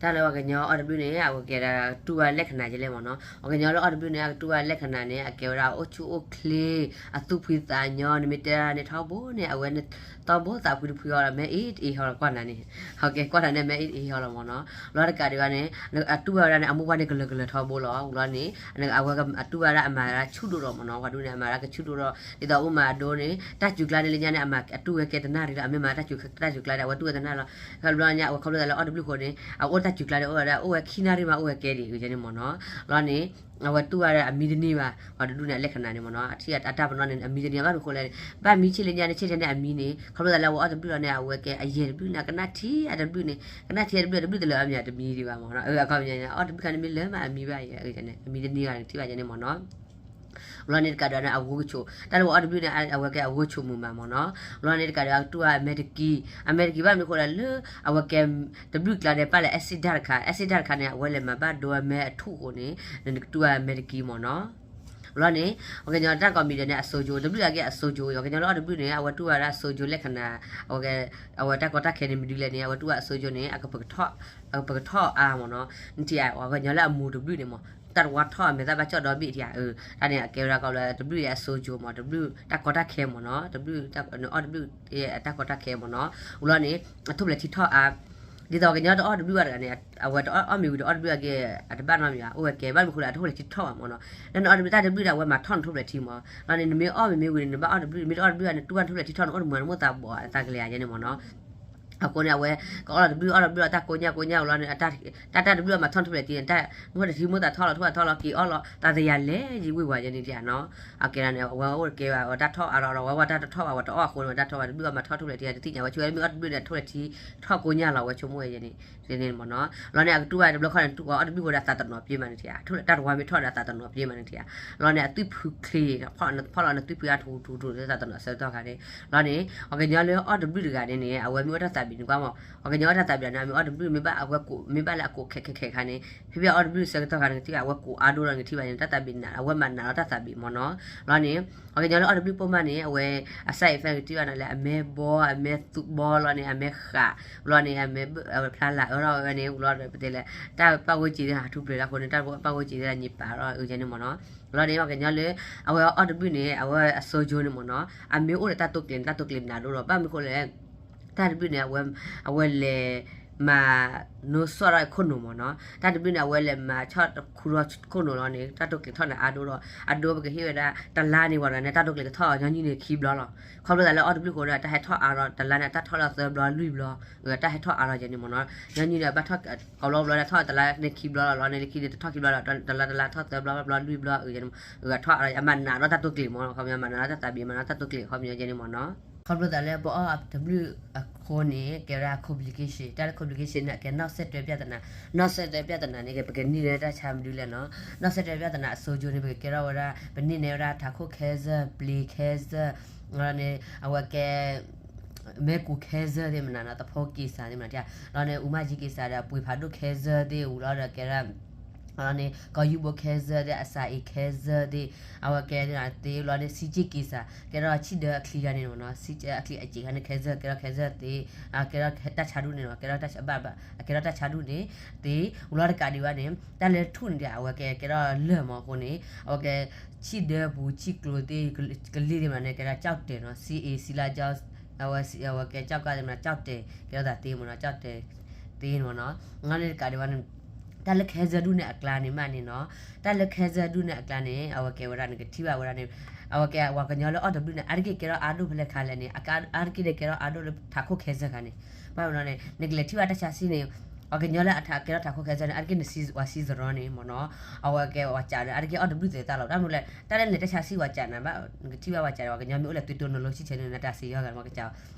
တၢ်လၢပှၤကညီအီၣ်တဘျုးန့ၣ် အဝဲကဲဒၣ်တူၢ်ဘၣ်လက္ခဏာကလဲၣ်မ့ၢ်နီၤ. ပှၤကညီလၢအီၣ်တဘျုးန့ၣ် အကတူၢ်ဘၣ်လက္ခဏာန့ၣ် အကဲဝဲဒၣ်အိၣ်ဆူၣ်အိၣ်ချ့, အသူၣ်ဖှံသးညီ, နမ့ၢ်တဲဒၣ်န့ၣ်ထီဘိန့ၣ် အဝဲန့ၣ် သီဘိသးဖှံတဖှံအီၤဒီး မ့ၢ်အ့ၣ်အ့ၣ်ဟီလီၤကွၢ်နၤန့ၣ်, ဟဲကဲကွၢ်နၤန့ၣ် မ့ၢ်အ့ၣ်အ့ၣ်ဟီလီၤမ့ၢ်နီၤ. လီၤတကးဒံးဘၣ်န့ၣ် အတူၢ်ဘၣ်ဝဲဒၣ်န့ၣ် အမိၢ်ပှၢ်န့ၣ်ကလၢၤကလၢၤထီဘိလီၤ. လီၤန့ၣ် အဝဲအတူၢ်ဘၣ်ဝဲဒၣ်အမၤဝဲဒၣ်ဆူၣ်ဒိၣ်ဒီးမ့ၢ်နီၤ, ပှၤဒူၣ်န့ၣ် အမၤဝဲဒၣ်ကဆူၣ်ဒိၣ်ဒီး ဒ်သိးအိၣ်မးအဒိန့ၣ် တၢ်စူၤကျါန့ၣ်လၢညါန့ၣ် အမၤအတူၢ်ဝဲကဲတနၣ်ရံၣ်ဒီး အမ့ၢ်မၤတၢ်စူၤကျါန့ၣ် အဝဲတူၢ်ဝဲတနၣ်လီၤ. ခီဖျိလၢညါ အဝဲခီဖျိသးလၢအီၣ်တဘျုးဃိန့ၣ် အအိၣ်တၢ်စူၤကျါန့ၣ် အိၣ်ဝဲဒၣ် အိၣ်ဝဲခံနၣ်ရံၣ်မး အိၣ်ဝဲကဲဒံး အဂ့ၢ်န့ၣ်မ့ၢ်နီၤ. လီၤန့ၣ် အဝဲတူၢ်ဝဲဒၣ်အမံတန့ၢ်ဘၣ်, ပှၤတဒူၣ်န့ၣ်အလက္ခဏာန့ၣ်မ့ၢ်နီၤ, အထံၣ်အတၢ်ပနီၣ်န့ၣ် အမံတန့ၢ်ဘၣ်. မနုၤအဃိလဲၣ်န့ၣ် ဘၣ်မံဆ့ၣ်လၢညါန့ၣ် ဆ့ၣ်ထဲန့ၣ်အမံန့ၣ် ခီဖျိသးလၢအဝဲအီၣ်တဘျုးလီၤန့ၣ် အဝဲကဲအယဲၢ်တဘျုးန့ၣ် အကနၣ်ထံအတဘျုးန့ၣ် ကနၣ်ထံအတဘျုး တဘျုးတလၢအမံၤတမံဒံးဘၣ်မ့ၢ်နီၤ. အခီပညီန့ၣ် အီၣ်တဘျုးခါန့ၣ်မ့ၢ်လၢမးအမံဘၣ်အံၤ အမံတန့ၢ်ဘၣ်န့ၣ် ထံၣ်ဘၣ်ယဲန့ၣ်မ့ၢ်နီၤ. လီၤန့ၣ်တကးဒံးန့ၣ် အဂိကဆိး, တၢ်လၢပှၤအီၣ်တဘျုးန့ၣ် အဝဲကဲအဂိကဆိးမုာ်မးမ့ၢ်နီၤ. လီၤန့ၣ်တကးဒံး အကတူၢ်ဘၣ်အမဲာ်တကံ, အမဲာ်တကံဘၣ်မနုၤအဃိလဲၣ် လၢအဝဲကဲတဘျုးကျါန့ၣ် ပၣ်လၢ acid တခါ, acid တခါန့ၣ် အဝဲလဲၤမၤဘၣ်ဒိအမဲာ်အထူၣ်အဃိန့ၣ် နကတူၢ်ဘၣ်အမဲာ်တကံမ့ၢ်နီၤ. လီၤန့ၣ် ပှၤကညီတၢ်ကိးမံၤဒဲးန့ၣ် အစိကၠိ, တဘျုးအကဲအစိကၠိ, ပှၤကညီလၢအီၣ်တဘျုးန့ၣ် အဝဲတူၢ်ဘၣ်ဒၣ်အစိကၠိလက္ခဏာ, အဝဲတၢ်ကီတၢ်ခဲန့ၣ် မနုၤလဲၣ်န့ၣ် အဝဲတူၢ်ဘၣ်အစိကၠိန့ၣ် အကပကထီၣ်အါမ့ၢ်နီၤ. နထံၣ်ဧါ ပှၤကညီလၢအမိၢ်တဘျုးန့ၣ်မ့ၢ် တၢ်တဝါထီၣ်အမဲာ်သၣ်ဘၣ်ကၠီၣ်ဒီဘ့ၣ်ထံၣ်ဧါ, တၢ်န့ၣ်အကဲဝဲဒၣ်ကီးလၢတဘျုးအံၤအစိကၠိမ့ၢ် တဘျုးတၢ်ကီတၢ်ခဲမ့ၢ်နီၤ, တဘျုးအီၣ်တဘျုးအတၢ်ကီတၢ်ခဲမ့ၢ်နီၤ. လီၤန့ၣ် အထူၣ်ဖျဲးထံထီၣ်အါ, ဒ်သိးပှၤကညီတအီၣ်တဘျုးဘၣ်တဂၤန့ၣ် အဝဲတအီၣ်မ့ၤဝံၤဒီးအီၣ်တဘျုးအဂ့ၢ် အတဘၣ်နီတမံၤဘၣ်, အိၣ်ဝဲကဲဘၣ်မနုၤအဃိလဲၣ် အထူၣ်ဖျဲးထံထီၣ်ဘၣ်မ့ၢ်နီၤ. လၢနအီၣ်တဘျုးတၢ်တဘျုးဒီး အဝဲမၤထီၣ်နထူၣ်ဖျဲးထံမ့ၢ်, လီၤန့ၣ် နမ့ၢ်အီၣ်မ့ၤမ့ၢ်ဝံၤန့ၣ် နဘၣ်အီၣ်တဘျုး, နမ့ၢ်တအီၣ်တဘျုးန့ၣ် နတူၢ်ဘၣ်နထူၣ်ဖျဲးထံထီၣ် နအိၣ်တမုာ်နမိၢ်သးဘီၣ်အသးကလဲာ်ယဲန့ၣ်မ့ၢ်နီၤ. အဃိန့ၣ် အဝဲကအီၣ်လီၤတဘျုးအီၣ်တဘျုးလီၤ တၢ်ကိးညါကိးညါလီၤန့ၣ် တၢ်တၢ်တဘျုးအီၣ်မၤထီၣ်နထူၣ်ဖျဲးထံန့ၣ် တၢ်မိၢ်တထံမိၢ်သးထီၣ်လီၤ ထူၣ်သးထီၣ်လီၤ က့ၤအီၣ်လီၤ တၢ်သယၤလဲၤယံၤဝံၤဝဲယဲန့ၣ်တဧါနီၤ. အကဲဒၣ်န့ၣ် အဝဲအိၣ်တကဲဘၣ် အဝဲတၢ်ထီၣ်အါလီၤဒီး အဝဲဝဲတၢ်တထီၣ်ဘၣ် အဝဲတအီၣ်အဃိန့ၣ် ဝဲတၢ်ထီၣ်ဘၣ် တဘျုးအီၣ်မၤထီၣ်ထူၣ်ဖျဲးထံ တသ့ၣ်ညါဝဲဆိဝဲ မ့ၢ်အီၣ်တဘျုးန့ၣ် ထူၣ်ဖျဲးထံထီၣ်ကိးညါလီၤ ဝဲဆိကမိၣ်ဝဲယဲန့ၣ် န့ၣ်မ့ၢ်နီၤ. လီၤန့ၣ် အကတူၢ်ဘၣ်တဘျီခီန့ၣ် တူၢ်အီၣ်တဘျုးဃိဒီးအသးတနီၤပျ့ၤမးန့ၣ်တဧါ တၢ်တဝါမ့ၢ်ထီၣ်ဒီးအသးတနီၤပျ့ၤမးန့ၣ်တဧါ. လီၤန့ၣ် အသွံၣ်ဖုချ့ ဖီၣ်လီၤန့ၣ်သွံၣ်ဖုအါထူထူထူထူ သးတနီၤဆၢကတီၢ်ခါန့ၣ် လီၤန့ၣ် ပှၤကညီလၢအီၣ်တဘျုးတဂၤန့ၣ်န့ၣ် အဝဲမ့ၢ်အီၣ်တၢ်သးဘံးန့ၣ်ကွၢ်မး ပှၤကညီအီၣ်တၢ်သးဘံးန့ၣ် မ့ၢ်အီၣ်တဘျုးမ့ၢ်ဘၣ်အဝဲကိး မ့ၢ်ဘၣ်လၢအကိးခဲခဲခဲခဲခါန့ၣ် ဖဲဖဲအီၣ်တဘျုးဆၢကတီၢ်ခါန့ၣ် ကထံၣ်ဘၣ် အဝဲကိးအါဒိၣ်လီၤ နကထံၣ်ဘၣ်န့ၣ် တၢ်သးဘံးနး အဝဲမၤနးလီၤတၢ်သးဘံးမ့ၢ်နီၤ. လီၤန့ၣ် ပှၤကညီလၢအီၣ်တဘျုးပိာ်မးန့ၣ် အဝဲ အ side effect ကထံၣ်ဘၣ်န့ၣ်လၢအမဲဘီ အမဲသူဘီလီၤန့ၣ် အမဲဃး လီၤန့ၣ် အမဲဖျါလၤအၢထီၣ်ဝဲန့ၣ် လီၤပတဲလၢ တၢ်ပာ်ဂိၢ်က့ၤသ့ၣ်ဟးထူၣ်ဖျဲးလၢအဃိန့ၣ် တၢ်ပာ်ဂိၢ်က့ၤသ့ၣ်ညံးပာ်ထီၣ်အဂ့ၢ်န့ၣ်မ့ၢ်နီၤ. လီၤန့ၣ် ပှၤကညီလၢ အဝဲအီၣ်တဘျုးန့ၣ် အဝဲအစိကၠိန့ၣ်မ့ၢ်နီၤ အမ့ၢ်အိၣ်ဒီးတၢ်တိာ်ကျဲၤန့ၣ် တၢ်တိာ်ကျဲၤနးဒိၣ်ဒီး ဘၣ်မနုၤအဃိလဲၣ် တၢ်တဘျုးန့ၣ် အဝဲလဲၤမၤ နိဆီၣ်ထီၣ်ခိၣ်နူာ်မ့ၢ်နီၤ တၢ်တဘျုးန့ၣ် အဝဲလဲၤမၤဆီၣ်ခူထီၣ်ခိၣ်နူာ်လီၤန့ၣ် တၢ်တိာ်ကျဲၤထီၣ်န့ၣ်အါဒိၣ်ဒီး အဒိပကဟ့ၣ်ဝဲဒၣ် တလါန့ၣ်ဝဲတဂၤန့ၣ် တၢ်တိာ်ကျဲၤကထီၣ်ညီနုၢ်န့ၣ်ခံဘျီလီၤ. ခီဖျိသးလၢအီၣ်တဘျုးဃိဒီး တၢ်ဟဲထီၣ်အါဒီး တလါန့ၣ် တၢ်ထီၣ်လၢသၢဘျီလွံၢ်ဘျီ တၢ်ဟဲထီၣ်အါလီၤယဲန့ၣ်မ့ၢ်နီၤ. ညီနုၢ်န့ၣ် ဘၣ်ထီၣ် ကိးဘျီဘျီလၢထီၣ်တလါန့ၣ်ခံဘျီလီၤ လီၤန့ၣ်လၢခံန့ၣ် တထီၣ်ခံဘျီလီၤ တလါတလါထီၣ်သၢဘျီဘျီလွံၢ်ဘျီ အထီၣ်အါလီၤ အမၤနးဒီးတၢ်တိာ်ကျဲၤမ့ၢ်နီၤ ခီပညီမၤနးဒီးတၢ်သးဘံးမ့ၢ်နီၤ တၢ်တိာ်ကျဲၤခီပညီယဲန့ၣ်မ့ၢ်နီၤ. ခီဖျိသးလၢပအီၣ်တဘျုးအဃိန့ၣ် ကဲဝဲဒၣ် complication တၢ်လၢ complication န့ၣ် ကဲ နောက်ဆက်တွဲပြဿနာ နောက်ဆက်တွဲပြဿနာန့ၣ် ပကနံၤလၢတၢ်ဆါမနုၤလဲၣ်နီၤ နောက်ဆက်တွဲပြဿနာအစိကၠိန့ၣ် ပကကဲထီၣ်ဝဲဒၣ် ပန့ၢ်နဲဝဲဒၣ် ထးခိၣ် cancer ပျ့ၤ cancer န့ၣ် အဝဲကဲ မဲကူ cancer သ့ၣ်မနုၤနီၤ သဖီက့ၤစးသ့ၣ်မနုၤ လီၤန့ၣ် အူမၢ်ယံက့ၤစးဒီး ပှ့ၤဖးဒိၣ် cancer သ့ၣ်ဝံၤလီၤဒီးကဲဒၣ် လီၤန့ၣ် ကီၢ်ယူဘိ cancer သ့ၣ် အစးအ့ၤ cancer သ့ၣ် အဝဲကဲသ့ၣ်လီၤန့ၣ် ဆံးက့ၢ်က့ၤစး ကဲထီၣ်ဆံၣ်ဒၢအချံဂၤန့ၣ်မ့ၢ်နီၤ ဆံးက့ၢ်အချံအစ့ၢ်ခါန့ၣ် cancer ကဲထီၣ် cancer သ့ၣ် ကဲထီၣ်တၢ်ဆါဒူၣ်န့ၣ်နီၤ ကဲထီၣ်တၢ်ဆါဘၣ်ဘၣ် ကဲထီၣ်တၢ်ဆါဒူၣ်န့ၣ် သ့ၣ် ဝံၤလီၤတကးဒံးဘၣ်န့ၣ် တၢ်လၢထူၣ်န့ၣ်ဒီး အဝဲကဲကဲထီၣ်လၢၢ်မ့ၢ်အဃိန့ၣ် အဝဲကဲ ဆံၣ်ဒၢပူၤ ဆံၣ်ကျိၤသ့ၣ် ကလ့ၢ်သ့ၣ်မနုၤန့ၣ် ကဲဒၣ် ကျောက်တယ် နီၤ စံးအ့ၤ စံးလါ အဝဲကဲ ကျောက်တယ် သ့ၣ်မနုၤ ကျောက်တယ် ကဲထီၣ်သးသ့ၣ်မ့ၢ်နီၤ ကျောက်တယ် သ့ၣ်မ့ၢ်နီၤ လီၤန့ၣ်တကးဒံးဘၣ်န့ၣ် တၢ်လၢ cancer ဒူၣ်န့ၣ်အကျါန့ၣ်မးန့ၣ်နီၤ တၢ်လၢ cancer ဒူၣ်န့ၣ်အကျါန့ၣ် အဝဲကဲဝဲဒၣ်န့ၣ် ကထံၣ်ဘၣ်ဝဲဒၣ်န့ၣ် အဝဲကဲပှၤကညီလၢအီၣ်တဘျုးန့ၣ် အါတက့ၢ်ကဲထီၣ်အါဒိၣ်ဖဲလဲၣ်ခါလဲၣ်န့ၣ် အါတက့ၢ်န့ၣ်ကဲထီၣ်အါဒိၣ်လၢထးခိၣ် cancer ခါန့ၣ် ဘၣ်မနုၤန့ၣ် နကလဲၤထံၣ်ဘၣ်တၢ်ဆါဆံးန့ၣ် ပှၤကညီလၢအထးကဲထီၣ်ထးခိၣ် cancer န့ၣ် အါတက့ၢ်နစံးဝၤစံးစရီန့ၣ်မ့ၢ်နီၤ အဝဲကဲဝၤစးန့ၣ် အါတက့ၢ်အီၣ်တဘျုးသ့ၣ်သၣ်လီၤ တၢ်မနုၤလဲၣ် တၢ်လၢနလဲၤတၢ်ဆါဆံးဝၤစးန့ၣ် ဘၣ်နကထံၣ်ဘၣ်ဝၤစးန့ၣ် ပှၤကညီမ့ၢ်အိၣ်လဲၤသုတိၢ်နီၤလိဆံၣ်ဆဲးန့ၣ် နတၢ်စံးယီၤဂၤမ့ၢ်ကစး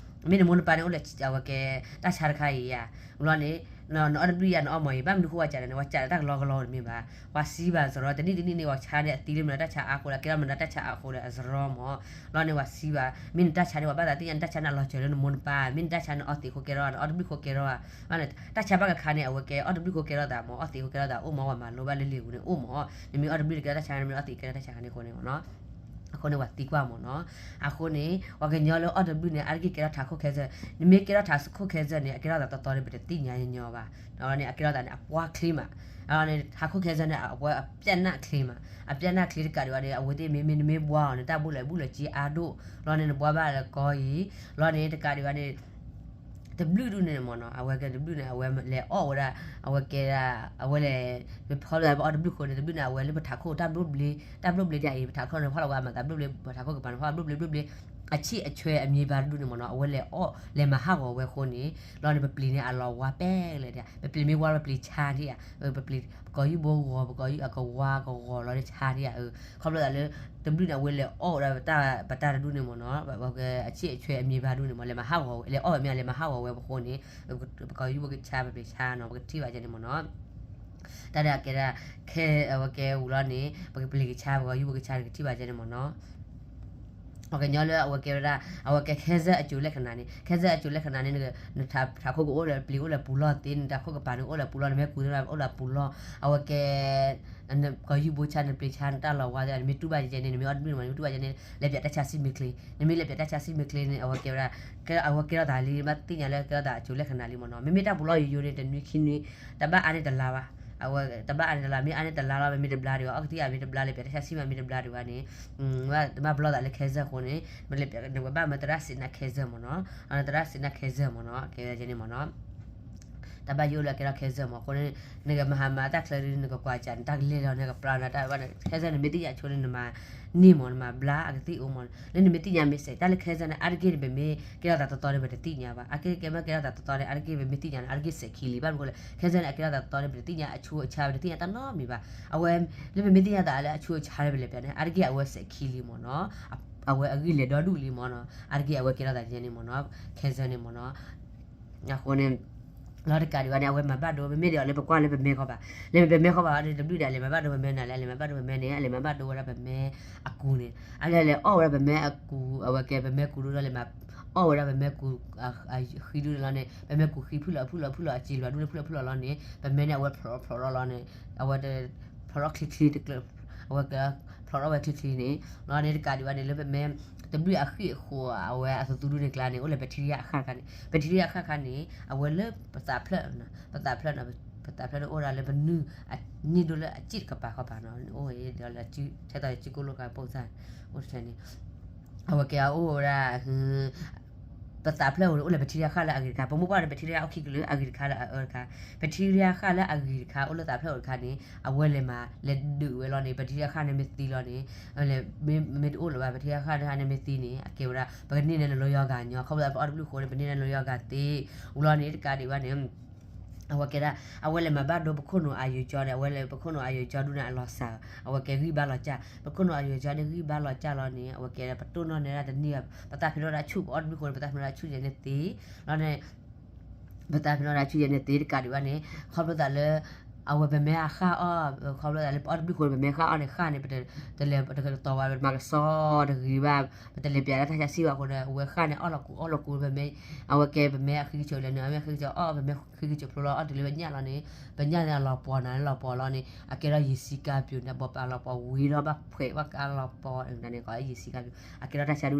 မ့ၢ်နမိၢ်နပၢ်န့ၣ်အိၣ်လဲၤအဝဲကဲ တၢ်ဆါတခါအံၤဧါ ဘျီန့ၣ် နအီၣ်တဘျုးယၤနအီၣ်မ့ၤအံၤ ဘၣ်မနုၤဃိဝၤစးန့ၣ် ဝၤစးန့ၣ်တၢ်ကလီကလီတမ့ၢ်ဘၣ် ဝၤစံးဘၣ်စရီ တနံၣ်တနံၣ်န့ၣ် ဝၤဆါန့ၣ်အသံလၢမနုၤတၢ်ဆါအါအဃိဒီး ကဲထီၣ်မနုၤတၢ်ဆါအါအဃိဒီးအစရီမ့ၢ် ဘျီန့ၣ်ဝၤစံးဘၣ် မ့ၢ်နတၢ်ဆါန့ၣ် ဝၤဘၣ်သးသ့ၣ်ညါ နတၢ်ဆါန့ၣ်အလီၤစၢၤလၢနမိၢ်နပၢ် မ့ၢ်နတၢ်ဆါန့ၣ်အီၣ်သံးဃိကဲထီၣ် နအီၣ်တဘျုးဃိကဲထီၣ် ဘၣ်န့ၣ် တၢ်ဆါဘၣ်ကခါန့ၣ် အဝဲကဲအီၣ်တဘျုးဃိကဲထီၣ်သးမ့ၢ် အီၣ်သံးဃိကဲထီၣ်သး အိၣ်မ့ၢ်ဝဲမၤလိဘၣ်လၢလံာ်ပူၤန့ၣ် အိၣ်မ့ၢ် နမ့ၢ်အီၣ်တဘျုးတကဲထီၣ်တၢ်ဆါန့ၣ် မ့ၢ်အီၣ်သံးကဲထီၣ်တၢ်ဆါခါန့ၣ်အဃိန့ၣ်မ့ၢ်နီၤ အဃိန့ၣ် ပှၤသံကွၢ်မ့ၢ်နီၤ. အဃိန့ၣ် ပှၤကညီလၢအီၣ်တဘျုၣ်န့ၣ် အါတက့ၢ်ကဲထီၣ်ထးခိၣ် cancer, နမ့ၢ်ကဲထီၣ်ထးခိၣ် cancer န့ၣ် အကဲထီၣ်သးတီတီန့ၣ် ပတသ့ၣ်ညါညီညီဘၣ်. အန့ၣ် အကဲထီၣ်သးန့ၣ် အပှၢ်ချ့မး. အန့ၣ် ထးခိၣ် cancer န့ၣ် အဝဲအပျဲၢ်နၢ်ချ့မး. အပျဲၢ်နၢ်ချ့တကးဒံးဘၣ်န့ၣ် အဝဲသ့ၣ်မ့မ့ၢ်နမ့ၢ်ဘှါအီၤန့ၣ် တၢ်ဘိၣ်လဲၣ်ဘူၣ်လဲၣ်က့အါဒိၣ်လီၤန့ၣ် နဘှါဘၣ်လၢကီအံၤလီၤန့ၣ် တကးဒံးဘၣ်န့ၣ် တဘျုၣ်ဒူၣ်န့ၣ်မ့ၢ်နီၤ အဝဲကဲတဘျုၣ်န့ၣ် အဝဲလဲၤအီၣ်ဝဲဒၣ် အဝဲကဲဒၣ် အဝဲလဲၤ ဖီလၢပအီၣ်တဘျုၣ်ဃိန့ၣ် တဘျုၣ်န့ၣ် အဝဲလၢပထးခိၣ်တၢ်ဘျိၣ်ဘျ့ တၢ်ဘျိၣ်ဘျ့ဒ်အံၤ ပထးခိၣ်န့ၣ် ဖီလီၤဝဲအမၤသးဘျိၣ်ဘျ့ ပထးခိၣ်ကပၤန့ၣ် ဖီလီၤဘျိၣ်ဘျ့ဘျိၣ်ဘျ့ အဆံၣ်အဆွဲအမံၤဘါတဒူၣ်န့ၣ်မ့ၢ်နီၤ အဝဲလဲၤအီၣ်လဲၤမၤဟးဂီၤဝဲအဃိန့ၣ် လီၤန့ၣ် ပပျ့ၤန့ၣ်အလီၤဝါပဲလဲၣ်ဒၣ် ပပျ့ၤမ့ၢ်ဝါလီၤ ပပျ့ၤဆါဒံးဧါ ပပျ့ၤ ပကိာ်ယူၢ်ဘိဂီၤ ပကိာ်ယူၢ်အကဝါကဂီၤလီၤန့ၣ်ဆါဒံးဧါ ခီဖျိသးလၢ တဘျုၣ်န့ၣ် အဝဲလဲၤအီၣ်ဝဲဒၣ်ပတၢ်တဒူၣ်န့ၣ်မ့ၢ်နီၤ အဆံၣ်အဆွဲအမံၤဘါတဒူၣ်န့ၣ်မ့ၢ် လဲၤမၤဟးဂီၤဝဲ လဲၤအီၣ်ဝဲမ့ၢ်လဲၤမၤဟးဂီၤဝဲပဃိန့ၣ် ပကိာ်ယူၢ်ဘိကဆါ ပပျ့ၤဆါနီၤ ပကထံၣ်ဘၣ်ကဲန့ၣ်မ့ၢ်နီၤ တၢ်ဒၣ်ကဲဒၣ် ခဲ အဝဲကဲဝံၤလီၤန့ၣ် ပကပျ့ၤကဆါ ပကိာ်ယူၢ်ဘိကဆါန့ၣ် ကထံၣ်ဘၣ်ကဲန့ၣ်မ့ၢ်နီၤ ပှၤကညီလၢအဝဲကဲဝဲဒၣ် အဝဲကဲ cancer အစိၤလဲၣ်ခနၣ်န့ၣ် cancer အစိၤလဲၣ်ခနၣ်န့ၣ် နထးခိၣ်ကအိၣ်လၢပျ့ၤအိၣ်လၢပူၤလီၢ်သ့ နထးခိၣ်ကပၤန့ၣ်အိၣ်လၢပူၤလီၢ် နမ့ၢ်ကူးသ့ၣ်အိၣ်လၢပူၤလီၢ် အဝဲကဲ ကိာ်ယူၢ်ဘိဆါ နပျ့ၤဆါ နတၢ်လီၤဝါသ့ၣ် နမ့ၢ်တူၢ်ဘၣ်ကဲန့ၣ် နမ့ၢ်အီၣ်တဘျုၣ်န့ၣ်မ့ၢ် နမ့ၢ်တူၢ်ဘၣ်ကဲန့ၣ် လဲၤပၠးတၢ်ဆါဆံမ့ၢ်ချ့ နမ့ၢ်လဲၤပၠးတၢ်ဆါဆံမ့ၢ်ချ့န့ၣ် အဝဲကဲဝဲဒၣ် အဝဲကဲထီၣ်သးလံ ဘၣ်သ့ၣ်ညါလၢကဲထီၣ်သးအစိၤလဲၣ်ခနၣ်လံမ့ၢ်နီၤ မ့မ့ၢ်တၢ်ပူၤလီၢ်ယိယိန့ၣ် တနွံခံနွံ တဘၣ်အါန့ၢ်တလါဘၣ် အဝဲတဘၣ်အါန့ၢ်တလါ မ့ၢ်အါန့ၢ်တလါလီၤ မ့မ့ၢ်တဘျါဒံးဘၣ် အီၣ်ကသံၣ်အမ့ၢ်တဘျါလၢပၠးတၢ်ဆါဆံမ့ၢ်မ့ၢ်တဘျါဒံးဘၣ်န့ၣ် တဘၣ်ပလီၢ်သးလၢ cancer အဃိန့ၣ် နဝဲဘၣ်မၢသရၣ်စံးနၢ် cancer မ့ၢ်နီၤ သရၣ်စံးနၢ် cancer မ့ၢ်နီၤ ကဲဝဲဒၣ်န့ၣ်မ့ၢ်နီၤ တၢ်ဘၣ်ယိၣ်လၢအကဲထီၣ် cancer မ့ၢ်အဃိန့ၣ် နကမၤဟးမၤတၢ်ချၢဒ် နကကွၢ်ကၢ် နတၢ်ကလဲၤလီၤ နကပျၢ်နတၢ်ဘၣ် cancer နမ့ၢ်သ့ၣ်ညါဆိန့ၣ် နမၤန့ၢ်မ့ၢ် နမၤဘျါအကသံၣ်အိၣ်မ့ၢ် လၢနမ့ၢ်သ့ၣ်ညါမ့ၢ်စဲး တၢ်လၢ cancer န့ၣ် အါတက့ၢ်န့ၣ် ပမ့ၢ်ကဲထီၣ်သးတီတီန့ၣ် ပတသ့ၣ်ညါဘၣ် အါတက့ၢ်ကဲမ့ၢ်ကဲထီၣ်သးတီတီန့ၣ် အါတက့ၢ်ပမ့ၢ်သ့ၣ်ညါန့ၣ် အါတက့ၢ်စဲးခံလံ ဘၣ်မနုၤအဃိလဲၣ် cancer န့ၣ် အကဲထီၣ်သးတီတီန့ၣ် ပတသ့ၣ်ညါအဆိအဆါ ပတသ့ၣ်ညါတၢ်နီတမံၤဘၣ် အဝဲ လၢပမ့ၢ်သ့ၣ်ညါသးလၢအဆိအဆါလၢပလဲၤပၠးန့ၣ် အါတက့ၢ်အဝဲစဲးခံလံမ့ၢ်နီၤ အဝဲအဂံၢ်လဲၤဒီဒူၣ်လံမ့ၢ်နီၤ အါတက့ၢ်အဝဲကဲထီၣ်သးန့ၣ်မ့ၢ်နီၤ cancer န့ၣ်မ့ၢ်နီၤ အဃိန့ၣ် လီၤတကးဒံးဘၣ်န့ၣ် အဝဲမၤဘၣ်ဒိ မ့မ့ၢ်ဒီးလၢပကွၢ်လၢပမဲခီဘၣ် လၢပမဲခီဘၣ်န့ၣ် တဘျုးဒၣ်လဲၤမၤဘၣ်ဒိပမဲန့ၣ် လဲၤမၤဘၣ်ဒိပမဲန့ၣ် အလဲၤမၤဘၣ်ဒိဝဲဒၣ်ပမဲအကူန့ၣ် အလဲၤလဲၤအီၣ်ဝဲဒၣ်ပမဲအကူ အဝဲကဲပမဲကူဒိဒီးလဲၤမၤ အီၣ်ဝဲဒၣ်ပမဲကူ ဃံဒူန့ၣ်လီၤန့ၣ် ပမဲကူဃံဖုၣ်လီၤဖုၣ်လီၤဖုၣ်လီၤအစံာ်လွၤဒူန့ၣ်ဖုၣ်လီၤဖုၣ်လီၤလီၤန့ၣ် ပမဲန့ၣ် အဝဲဖျိးဖျိးလီၤလီၤန့ၣ် အဝဲ ဖျိးထီၣ်ချ့ချ့တကျၢၤ အဝဲက ဖျိးထီၣ်ဝဲချ့ချ့န့ၣ် လီၤန့ၣ်တကးဒံးဘၣ်န့ၣ် လၢပမဲ တဘျုးအဃံအဃိ အဝဲအသူသူဒူန့ၣ်ကျါန့ၣ် အိၣ်လၢ bacteria အဃၣ်ခါန့ၣ် bacteria အဃၣ်ခါန့ၣ် အဝဲလၢပသးဖျၢၣ် ပသးဖျၢၣ်န့ၣ် ပသးဖျၢၣ်န့ၣ်အိၣ်ဒၣ်လၢပနုၢ်အန့ၢ်ဒိၣ်လၢအစ့ၣ်တကပၤဃီပၤနီၤ အိၣ်ဒီးလၢ ထဲသိးယစုကိၣ်လိာ်ကၤပိၢ်စၢ် အိၣ်တထဲန့ၣ် အဝဲကဲအအိၣ်ဝဲဒၣ် ပသးဖျၢၣ်အိၣ်န့ၣ် အိၣ်လၢ bacteria ဃၣ်လၢအဂ့ၤတခါ ပမိၢ်ပှၢ်န့ၣ် bacteria အိၣ်ခံကလုာ် အဂ့ၤတခါလၢအအၢတခါ bacteria ဃၣ်လၢအဂ့ၤတခါ အိၣ်လၢသးဖျၢၣ်အိၣ်တခါန့ၣ် အဝဲလဲၤမၤ လဲၤဒုးဝဲလီၤန့ၣ် bacteria ဃၣ်န့ၣ်မ့ၢ်သံလီၤန့ၣ် မ့ၢ်တအိၣ်လၢၤဘၣ် bacteria ဃၣ်န့ၣ်မ့ၢ်သံန့ၣ် အကဲဝဲဒၣ် ပကန့ၢ်န့ၢ်လီၤယီၤဂၤညီ ခီဖျိပအီၣ်တဘျုးဃိန့ၣ် ပန့ၢ်န့ၢ်လီၤယီၤဂၤသ့ ဝံၤလီၤန့ၣ်တကးဒံးဘၣ်န့ၣ် အဝဲကဲဒၣ် အဝဲလဲၤမၤဘၣ်ဒိပခိၣ်နူာ်အယိာ်ကၠီန့ၣ် အဝဲလဲၤပခိၣ်နူာ်အယိာ်ကၠီဒူန့ၣ် အလီၤစၢ် အဝဲကဲဂံၢ်ဘါလီၤကၢ် ပခိၣ်နူာ်အယိာ်ကၠီန့ၣ် ဂံၢ်ဘါလီၤကၢ်လီၤန့ၣ် အဝဲကဲဒၣ် ပတိၢ်နီၣ်နဲဒၣ်တန့ၢ်ဘၣ် ပသးဖျိးထီၣ်ဒၣ်ဆူၣ် ပအီၣ်တဘျုးဃိန့ၣ် ပသးဖျိးထီၣ်ဒၣ်ဆူၣ်ယဲန့ၣ်သ့ လီၤန့ၣ် ပသးဖျိးထီၣ်ဒၣ်ဆူၣ်ယဲန့ၣ်သ့တကးဒံးဘၣ်န့ၣ် ခီဖျိသးလၢ အဝဲပမဲအဃၣ်အီၣ် ခီဖျိသးလၢပအီၣ်တဘျုးဃိန့ၣ် ပမဲဃၣ်အီၣ်န့ၣ် ဃၣ်န့ၣ် ပတလဲၤ ပတကတီၤဝဲ ပတမၤကစီတဂ့ၤဘၣ် ပတလဲၤပၠးဒၣ်တၢ်ဆါဆံဘၣ်အဃိန့ၣ် အဝဲဃၣ်န့ၣ်အီၣ်လီၤကူအီၣ်လီၤကူ ပမဲ အဝဲကဲပမဲအဃံကစၢၤလဲၣ်န့ၣ် အမ့ၢ်ဃံကစၢၤအီၣ် ပမဲဃံကစၢၤဖျိလီၤအီၣ်တုၤလၢပညၣ်လီၤန့ၣ် ပညၣ်န့ၣ်အလီၤပှီၤနၤလီၤပှီၤလီၤန့ၣ် အကဲထီၣ်ယံာ်ဆံကါပျိၤန့ၣ် အဘီပာ်လီၤပှီၤဝံၤဒီးဘၣ်ဖှဲးဘၣ်ကါလီၤပှီၤန့ၣ် ယံာ်ဆံကါပျိၤ အကဲထီၣ်တၢ်ဆါဒူ